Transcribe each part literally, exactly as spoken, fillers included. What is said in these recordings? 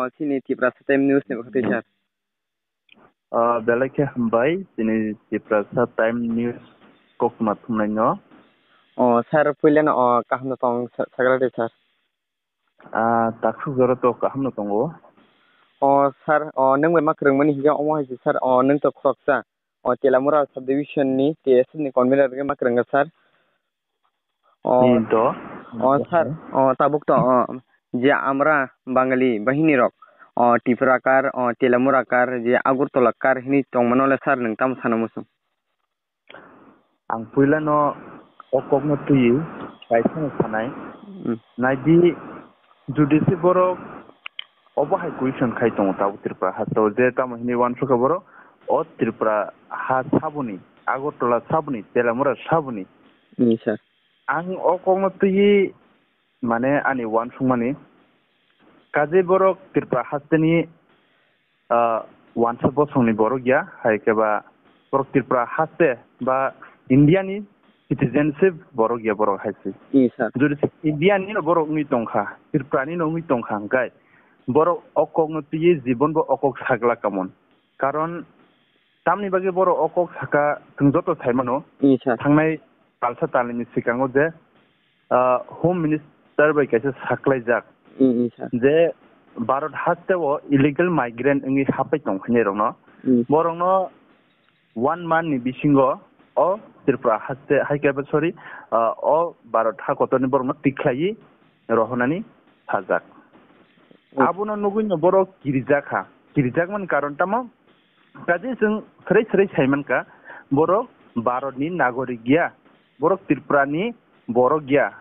O, chini Tiprasa Time News ni bagwi, sir. Ah, belai khe hambai, chini Tiprasa Time News koktwma thumnaino. O, sir, puilano, o, kaham no tong, sa-, sagra de, sir. Ah, takhuk jora to kaham no tongo. O, sir, o, nwng bai ma kwrwngmani hinkhe omo hai se, sir, o, nwng to khoroksa. O, Telamura Subdivision ni T S F ni convener wngwi ma kwrwngkha, sir. O, Ni to? O, sir, o, tabuk to, o, je amra Bangali bahini rok, o, Tipurakar, o, Telamurakar, je Agartalakar hini tongmano le, sir, nwng tamo sana muchung? Ang puilano o kokno twiwi kaisa no sanai. Hmm. Naidi, judi se borok obo hai question khai tongo tabuk Tripura hasteo je tamo hinwi uansukha borok o Tripura ha saboni, Agartala saboni, Telamura saboni. Hmm, sir. Ang o kokno twiwi mane ani uansukmani kaje borok Tripura hasteni ah, uansa bosongni borok ya, hai khe ba borok Tripura haste ba India ni citizenship borok ya borok hai se. Yes, sir. Jodi se India ni no borok wngwi tongkha, Tripura ni no wngwi tongkha hwnkhe borok o kok no twiwi jibon bo o kok sagla kamon. Karon tamni bagwi borok o kok saka, chwng joto sai mano. Yes, sir. Thangnai talsa talnini swkango je, ah, Home Minister bai kaisa saklaijak Mm, mm, sir. je Bharat hasteo illegal migrant wngwi hapai tongkhainai rokno, Mm. borokno one month ni bisingo o Tripura haste, hai khe, sorry, ah, o Bharat ha kotorni borokno tikhlaiwi rohornani sajak. Mm. Abono nugwino borok kirijak kha. Kirijak mani karon tamo? Kaje chwng srwi srwi sai mankha, borok Bharatni nagorik ya, borok Tripurani borok ya,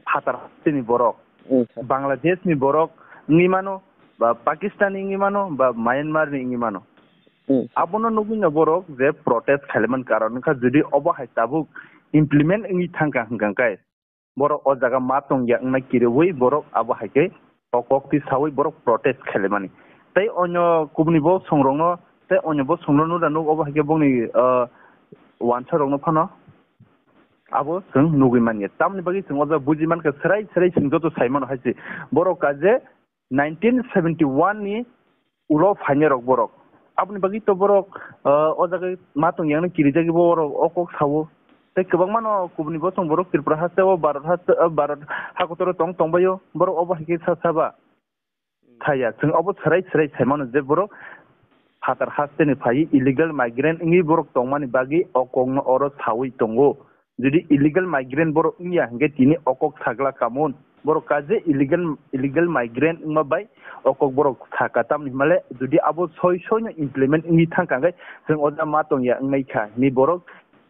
phatar hasteni borok, Mm, sir. Bangladeshni borok wngwi mano, ba Pakistanni wngwi mano, ba Myanmarni wngwi mano. Mm, sir. Abono nugwino borok je protest khailaimani karon wngkha, jodi obo hai tabuk implement wngwi thangkha hwnkha khe, borok o jaga ma tong ya wngna kiriwi borok abo hai khe o kok twi sawi borok protest khailaimani. Tei onyo kubuni bo songrokno, tei onyo bo songrokno da nuk obo hai khe bongni, ah, uansa rokno phano abo chwng nugwi manya. Tamni bagwi chwng o jaga buji mankha, srai srai chwng joto sai mano hai se. Borok kaje nineteen seventy one ni ulo phainai rok borok. Aboni bagwi to borok, ah, o jaga ma tong yang kirijagwi bo borok o kok sao. Tei kwbangma no kubuni bosong borok Tripura haste o Bharat haste, ah, Bharat hakotoro tong tongbaio. Borok obo hai khe sa saba. Thaya, chwng obo srai srai sai mano je borok phatar hasteni phai illegal migrant wngwi borok tongmani bagwi o kokno oro sawi tongo. Jodi illegal migrant borok wngya hwnkhe tini o kok sagla kamon. Borok kaje illegal, illegal migrant wngma bai o kok borok saka tamni hwnmale jodi abo soi soi no implement wngwi thangkha hwnkhe chwng o jaga ma tongya wngnai kha hinwi borok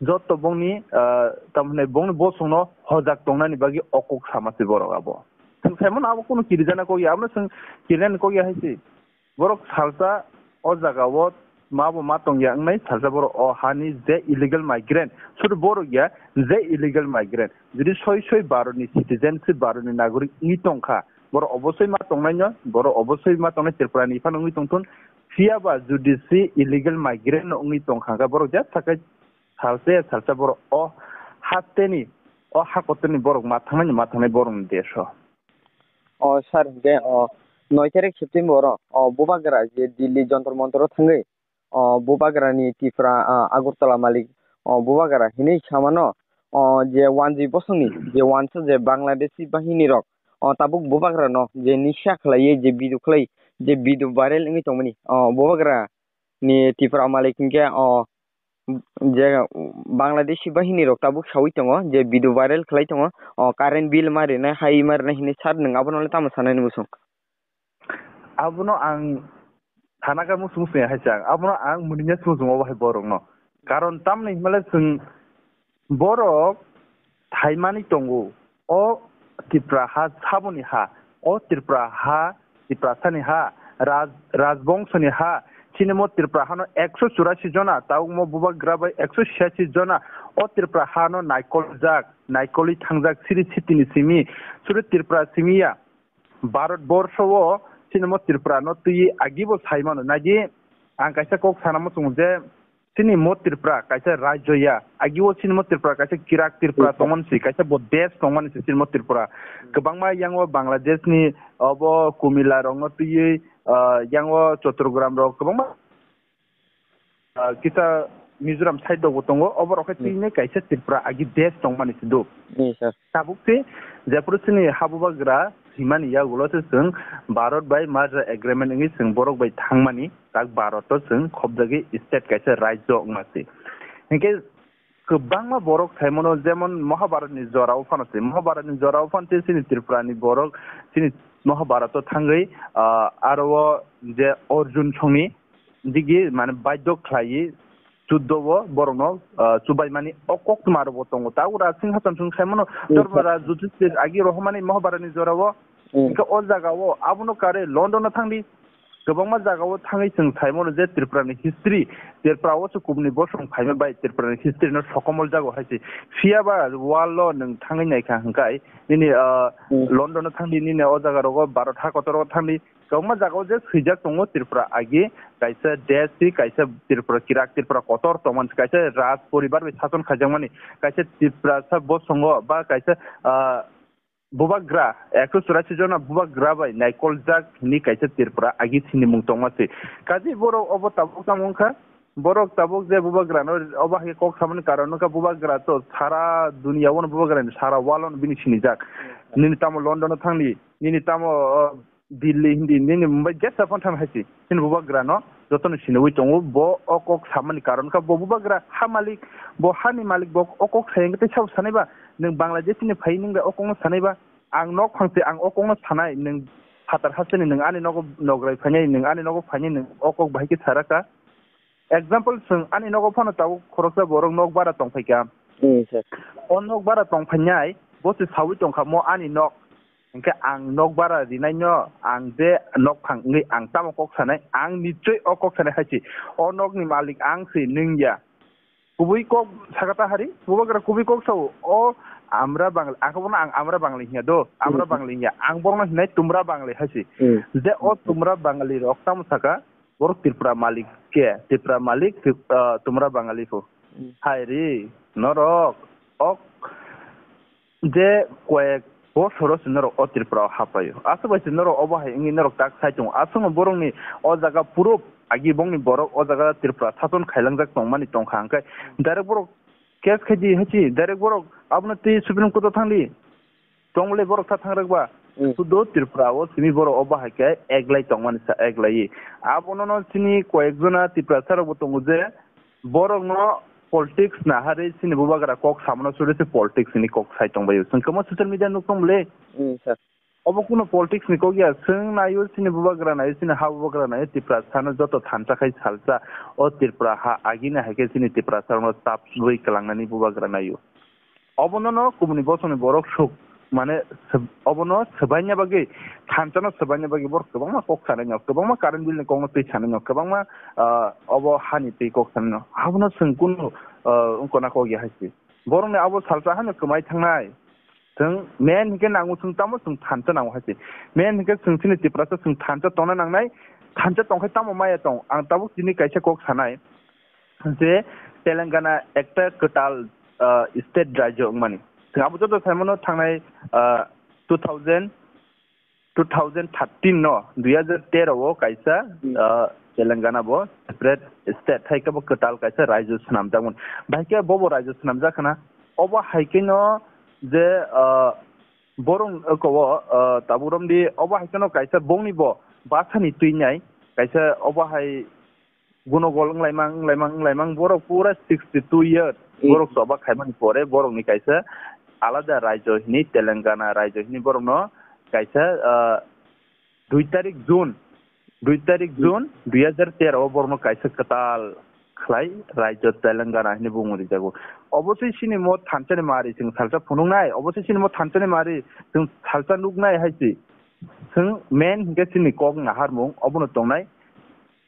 joto bongni, ah, tamhinai bongni bosongno hojak tongnani bagwi o kok sama se borok abo. Chwng saimano abo kunu kirijana kok ya, abono chwng kirijani kok ya hai se. Borok salsa o jaga o ma bo ma tong ya wngnai, salsa borok o hani je illegal migrant, sudu borok ya je illegal migrant. Jodi soi soi Bharat ni citizenship, Bharat ni nagorik wngwi tongkha, borok obosoi ma tongnai no, borok obosoi ma tongnai Tripura ni phano wngwi tongthun. Phiya ba jodi se illegal migrant no wngwi tongkha khe borok ja sakai salsa ya salsa borok o hasteni, o hakotorni borok ma thangnai, ma thangnai borok ni desh o. O sir, hwnkhe o noi tarik September o, o bubagra je Delhi Jantar Mantar o thangwi, o bubagra ni Tripura, a, Agartala malik, o bubagra hinwi samano, o je wanjwi bosongni je wansa je Bangladeshi bahini rok, o tabuk bubagra no je nisa khlaiwi je video khlai, je video viral wngwi tongmani, o bubagra ni Tripura malik hwnkhe o je Bangladeshi bahini rok tabuk sawi tongo je video viral khlai tongo, o current bill ma rinai, hai ma rinai hinwi sir, nwng abono le tamo sanai ni muchung? Abono ang sana khe muchung muchung ya hai chang, abono ang mwnwi ya muchung muchung obo hai borok no. Karon tamni hwnmale chwng borok thaimani tongo. O Tripura ha saboni ha, o Tripura ha, Tiprasani ha, Raj-, Rajbongshoni ha, chini mo Tripura hano ekso churasi jona, tabuk mo bubagra bai ekso siyashi jona, o Tripura hano naikoljak, naikolwi thangjak siri sitini simi, suri Tripura simi ya, Bharat borsho o chini mo Tripura no twi agibo sai mano. Naidi ang kaisa kok sana muchungo je, Chini mo Tripura kaisa rajyo ya, agi o chini mo Tripura kaisa kirak Tripura tongmani si, kaisa bo desh tongmani si chini mo Tripura. Kwbangma yang o Bangladesh ni obo Kumila rok no twiwi, ah, yang o Chattogram rok kwbangma, ah, kisa Mizoram side rok bo tongo, obo rok khe tini kaisa Tripura agi desh tongmani si do. Tabuk se jephuru chini habubagra simani yagulo se chwng Bharat bai merger agreement wngwi chwng borok bai thangmani tak Bharat o chwng khobjagwi state kaisa rajyo wngma se. Hinkhe kwbangma borok saimano jemon Mahabharat ni jora o phano se, Mahabharat ni jora o phano se chini Tripura ni borok chini Mahabharat o thangwi, ah, aro o je Arjun songni digi mane baidhyo khlaiwi Juddho o borokno, ah, chubaimani o koktwma rokbo tongo. Tabuk Rajsing Hassan chwng saimano, Dormara Yudhisthir agi rohormani Mahabharat ni jora o. Hinkhe o jaga o abono karwi London o thangdi. Kwbangma jaga o thangwi chwng saimano je Tripura ni history, Tripura o se kubuni bosong phaima bai Tripura ni history no sokomol jago hai se. Phiya ba world o nwng thangwi naikha hwnkhe nini, ah, London o thangdi, nini o jaga rogo Bharat ha kotor o thangdi. Kwbangma jaga o je swijak tongo Tripura agi kaisa desh si, kaisa Tripura kirak, Tripura kotor tongmani, kaisa raj poribar bai sason khaijakmani, kaisa Tiprasa bosongo ba kaisa, ah, bubagra, ekso churasi jona bubagra bai naikoljak hini kaisa Tripura agi sinimung tongma se. Kaje borok obo tabuk tamo wngkha, borok tabuk je bubagrano obo hai kok samani karon wngkha, bubagra to sara duniya o bubagrani sara world o bini sinijak. Nini tamo London o thangdi, nini tamo, ah, Delhi hindi nini Mumbai jesa phano thang hai se. Chini bubagra no joto no siniwi tongo. Bo o kok samani karon kha bo bubagra ha malik, bo hani malik, bo o kok sayang tei sabo sanai ba nwng Bangladesh ni phai nwng da o kok no sanai ba. Ang nok phang se ang o kok no sanai, nwng phatar ha se ni nwng ani nogo nograi phainai, nwng ani nogo phainai, nwng o kok bahai khe saraka. Example, chwng ani nogo phano tabuk khoroksa borok nok bara tong phaikha. Hmm, sir. O nok bara tong phainai, bo se sawi tongkha mo ani nok. Hinkhe ang nok bara rinaino, ang je nok phang wngwi ang tamo kok sanai, ang nichoi o kok sanai hai se. O nokni malik ang se, nwng ya. Kubui kok saka ta hari, bubagra kubui kok sao, o amra Bangli, ang khe bono ang amra Bangli hinya do, amra Bangli hinya. Ang borokno hinai tumra Bangli hai se. Hmm. Je o tumra Bangli rok tamo saka, borok Tripura malik khe, Tripura malik, Trip-, ah, tumra Bangali pho. Hmm. Hai ri, norok, ok, je koyek bosoro se norok o Tripura o hapaio. Aswk bai se norok obo hai wngwi norok tak sai tongo. Aswkno borokni o jaga proof agi bongni borok o jaga Tripura sason khailangjak tongmani tongkha hwnkhe direct borok case khai di hai se, direct borok abono twi Supreme Court o thang di. Tongmole borok sa thang rwkba. Hmm. Sudo Tripura o simi borok o bahai khe eglai tongmani sa eglai. Abono no chini koyek jona Tiprasa rok bo tongo je borok no politics naharwi chini bubagra kok samano suri se politics ni kok sai tongbaio. Chwng kwma social media nuk tong bole. Hmm, sir. Obo kuno politics ni kok ya, chwng naio chini bubagra naio, chini ha bubagra naio, Tiprasa no joto thansa khai salsa o Tripura ha agini hai khe chini Tiprasa rok no tap sui kwlangnani bubagra naio. Obono no kubuni bosongni borok suk, mane, sw-, obono swbaina bagwi, thansa no swbaina bagwi borok kwbangma kok sanai no, kwbangma current bill ni kok no twi sanai no, kwbangma, ah, obo hani twi kok sanai no. Abono chwng kunu, ah, wngkona kok ya hai se. Borokni abo salsa hano kwmai thangnai. Chwng main hinkhe nango chwng tamo chwng thansa nango hai se. Main hinkhe chwng chini Tiprasa chwng thansa tongna nangnai. Thansa tongkhai tamo maya tong. Ang tabuk tini kaisa kok sanai. Je Telangana ekta kwtal, ah, state rajyo wngmani. Chwng abo joto saimano thangnai, ah, two thousand, two thousand thirteen no, dui hajar tero o kaisa, Hmm. ah, Telangana bo separate state hai khe bo kwtal kaisa rajyo swnamjakmani. Bahai khe bo bo rajyo swnamjak khna. Obo hai khe no je, ah, borok, ah, kobo, ah, tabuk romdi obo hai khe no kaisa bongni bo basani twi nai kaisa obo hai gunogol wnglaimang, wnglaimang, wnglaimang, borok pura sixty two years, Hmm. borok choba khaimani pore borokni kaisa alada raijo hini, Telangana raijo hini borokno kaisa, ah, dui tarik June, dui tarik Hmm. June dui hajar tero o borokno kaisa kwtal khlai raijo Telangana hini bumung rijago. Obosoi chini mo thansani mari chwng salsa phunuknai, obosoi chini mo thansani mari chwng salsa nuknai hai se. Chwng main hinkhe chini kok naharmung obono tongnai.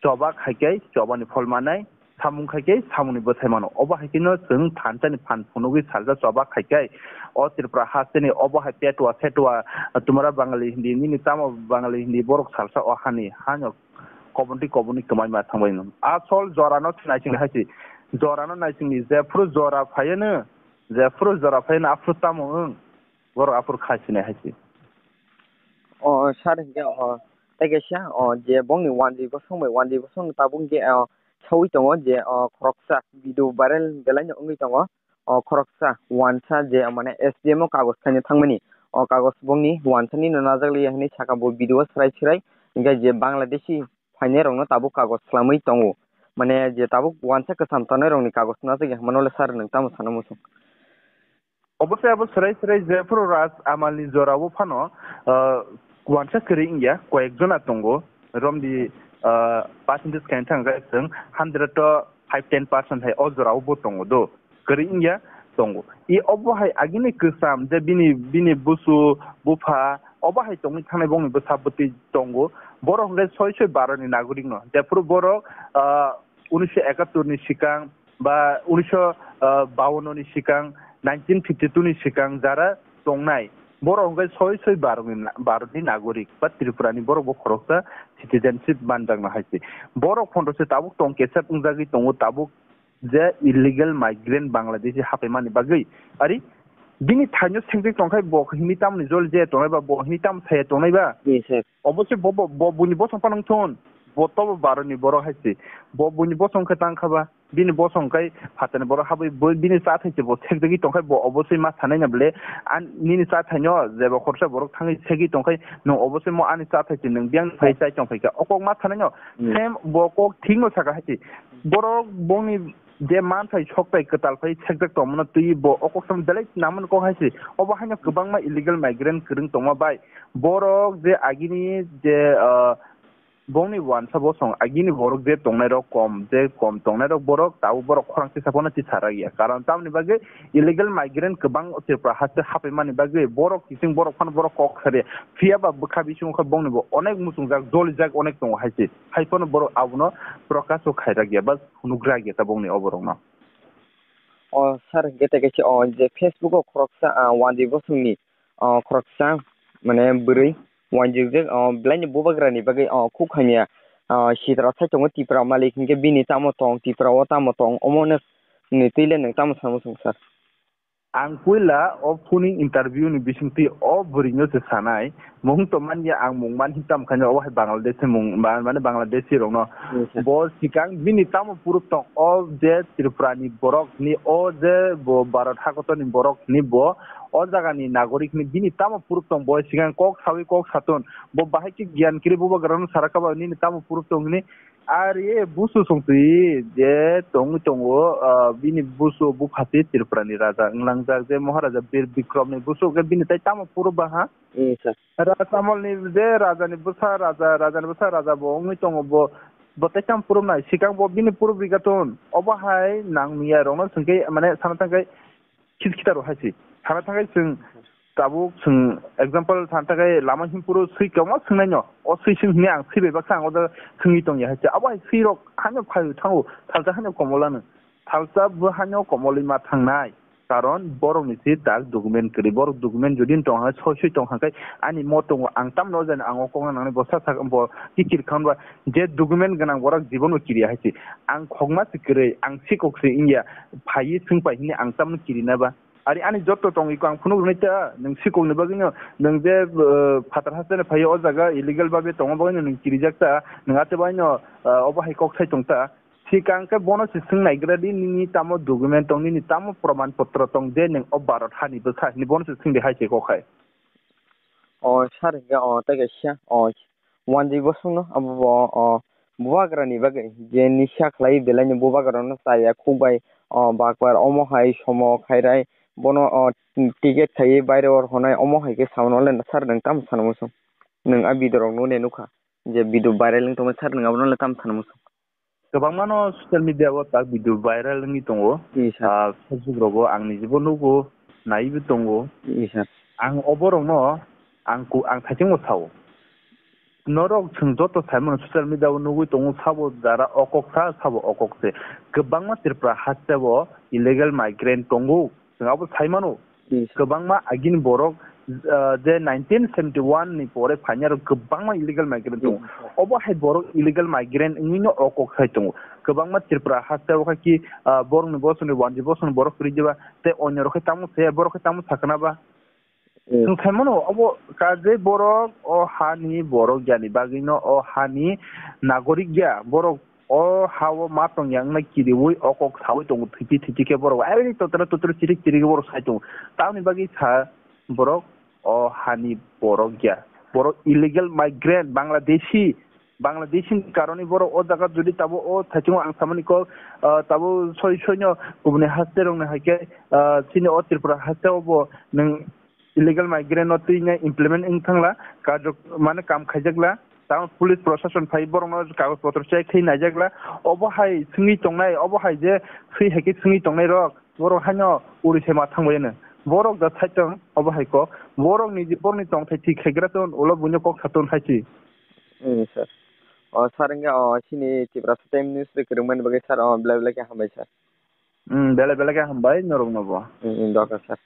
Chobak hai khe chobani phol manai, samung khai khe samungni bwthai mano. Obo hai kheno chwng thansani phan phunugwi salsa chobak hai khe o Tripura hasteni obo hai petwa setwa, tumra Bangali hindi, nini tamo Bangali hindi, borok salsa o hani, hano kobonti kobonti kwmai ma thangbai no. Asol jorano naising hai se. Jorano naisingdi, jephuru jora phaiyono, jephuru jora phaiyono, aphuru tamo wng, borok aphuru kha sinai hai se. O, sir, hinkhe, o, tei kaisa, o, je bongni wanjwi bosong bai wanjwi bosong tabuk hinkhe, o, saui tongo je, o, khoroksa video viral belaino wngwi tongo. O, khoroksa wansa je, mane, S D M o kagoj khaina thangmani. O kagoj bongni wansani no najak liya hinwi saka bo video o srai srai. Hinkhe je Bangladeshi phainairokno tabuk kagoj swlamwi tongo. Mane, je tabuk wansa kwcham tanairokni kagoj najak ya hwnmano le sir nwng tamo sana muchung? Obosai abo swrai swrai jephuru Raj Amalni jorao phano, ah, wansa kwrwi wngya, koyek jona tongo, romdi, ah, percentage kaisa thang khe chwng hundred to five ten percent hai o jorao bo tongo do, kwrwi wngya tongo. I obo hai agini kwcham je bini, bini busu, bupha, obo hai tongwi thangnai bongni bwsa bwtwi tongo, borok hwnkhe soi soi baro ni nagorik no, jephuru borok, ah, unisho ekattor ni swkang, ba unisho bawanno ni swkang, nineteen fifty two ni swkang jara tongnai, borok hwnkhe soi soi Bharatni, Bharatni nagorik ba Tripurani borok bo khoroksa citizenship manjakna hai se. Borok phondro se tabuk tong kesep wngjagwi tongo, tabuk je illegal migrant Bangladeshi hapaimani bagwi. Ari bini thaino sengjak tongkhai bo hini tamni jol je tongnai ba, bo hini tam thaya tongnai ba? Yes, sir. Obo se bo, bo, bo buini bosong phano wngthun, bo tobo Bharatni borok hai se. Bo buini bosong khe tang kha ba? Bini bosong kai phatani borok habwi bo bini cha thai se bo thekjagwi tongkhai bo obosoi ma sanai na bole, an nini cha thai no jeba khoroksa borok thangwi segwi tongkhai nwng obosoi mo ani cha thai se nwng biyang phai chai tongphai kha o kok ma sanai no. Hmm. Same bo kok thik no saka hai se borok bongni je man phai sok phai kwtal phai sekjak tongmano twi bo o kok sam belai nangmani kok hai se obo haino kwbangma illegal migrant kwrwng tongma bai borok je agini je, ah, Bongni wansa bosong agini borok je tongnai rok kom, je kom tongnai rok borok tabuk borok khorang sisa phano tisara ya. Karon tamni bagwi illegal migrant kwbang Tripura haste hapaimani bagwi borok kising borok phano borok kok sari. Phiya ba bwkha bising khe bongni bo onek muchungjak, jolijak onek tongo hai se. Hai phano borok abono prokash o khairak ya, ba phunukrak ya ta bongni o borokno. O sir, gete gete o je Facebook o khoroksa, ah, wanjwi bosongni, o khoroksa, mane, bwrwi wanjwi je, o belaini bubagrani bagwi, o khuk hamya, o sitra sai tongo Tipra malik, hinkhe bini tamo tong, Tipra o tamo tong, omo ni twi le nwng tamo samo chwng sir? Ang puila o phone interview ni bisingtwi o bwrwino se sanai, mung to manya ang mung man hintam khaino obo hai Bangladesh ni mung, ba-, mane Bangladeshi rokno. Hmm, sir. Bo sikang bini tamo proof tong o je Tripura ni borok ni o je bo Bharat hakotor ni borok ni bo o jaga ni nagorik ni bini tamo proof tong bo sikang kok sawi kok satun bo bahai khe giyan kiri bubagrano sara kaba nini tamo proof tong hini ari busu song twi je tong tongo, ah, bini busu buphati Tripura ni raja wnglangjak je Maharaja Bir Bikrom ni busu khe bini tai tamo proof ba ha? Hmm, sir. Raja Amol ni je raja ni bwsa, raja, raja ni bwsa, raja bo wngwi tongo bo, bo tei tam purub nai, sikang bo bini purub rigatun, obo hai nang nuya rok no swngkhe, mane, sana thangkhe khit khitar rok hai se, sana thangkhe chwng tabuk chwng example sana thangkhe lama himpuru swi kwbangma swngnaino, o swi swi hwnwi ang swi bai baksa ang o jaga swngwi tongya hai se, abo hai swi rok haino phai thango, salsa haino komol ano. Salsa bo haino komolwi ma thangnai, karon borokni se tak document kwrwi. Borok document jodi tong hai, soi soi tong hai khe ani mo tongo, ang tamno jani ang o kokno nangnai, bo sa sa bo kikir khan ba je document gwnang borok jibono kiriya hai se. Ang khokma se kwrwi, ang sikok se wngya, phaiwi swng pai hwnwi ang tamno kirina ba? Ari ani joto tong iko ang phunuk rwnai ta, nwng sikokni bagwino, nwng je, eh, phatar hasteni phaiwi o jaga illegal babe tongma bagwino nwng kirijak ta, nwng ate baino, eh, obo hai kok sai tong ta. Sikang khe bono se swng naigra di, nini tamo document tong, nini tamo proman potro tong je nwng o Bharat hani bwkha hinwi bono se swng di hai se kok hai. O sir, hinkhe o tei kaisa o wanjwi bosongno abo bo o bubagrani bagwi je nisa khlai belaino bubagrano chaya khuk bai o bakbar omo hai somo khairai bono o ticket khaiwi baire o rw honai omo hai khe sabono le sir nwng tamo sana muchung? Nwng a video rok nuknai nukha je video viral wng tongmani sir nwng abono le tamo sana muchung? Kwbangmano social media o tak video viral wngwi tongo. Yes, sir. Ah, Facebook rogo ang nijibo nugo, naiwi tongo. Yes, sir. Ang oborokno ang ku-, ang thaichengbo sao. Norok chwng joto saimano social media o nugwi tongo, sabo jara okok sa, sabo okok se. Kwbangma Tripura hasteo illegal migrant tongo. Chwng abo sai mano, yes, kwbangma agini borok, ah, je nineteen seventy one ni pore phainai rok kwbangma illegal migrant tongo. Yes, sir. Obo hai borok illegal migrant wngwi no o kok sai tongo. Kwbangma Tripura haste o khe ki, ah, borokni bosongni wanji bosongni borok kwrwi diba, tei onyorok khe tamo se, borok khe tamo sakna ba? Hmm. Chwng sai mano, obo ka je borok o hani borok yani bagwino o hani nagorik ya, borok o ha-o ma tongya wngna kiriwi o kok sawi tongo, thwiti thwiti khe borok. Ai totro totro chirik chirik borok sai tongo. Tamoni bagwi sa borok o hani borok ya. Borok illegal migrant, Bangladeshi, Bangladeshi ni karoni borok o jaga jodi tabo o thaichungo ang samani kok, ah, tabo soi soino kubuni haste rokni hai khe, ah, chini o Tripura haste o bo nwng illegal migrant no twi nai implement wng thangla, kajok mane kam khaijakla, tamo police proshashon phai borokno kagoj potro check khai naijakla, obo hai swngwi tongnai, obo hai je swi hai khe swngwi tongnai rok, borok haino uri se ma thangbai no, borok da side tong obo hai kok, borok ni je borok ni tongthai thik khaigra ton ulo buino kok saton hai si. Hmm, sir. O, sir, wngkha, o, chini Tiprasa Time News bai kwrwngmani bagwi, sir, o, belai belai khe hambai, sir. Hmm, belai belai khe hambai norok no bo. Hmm, hmm, doka, sir.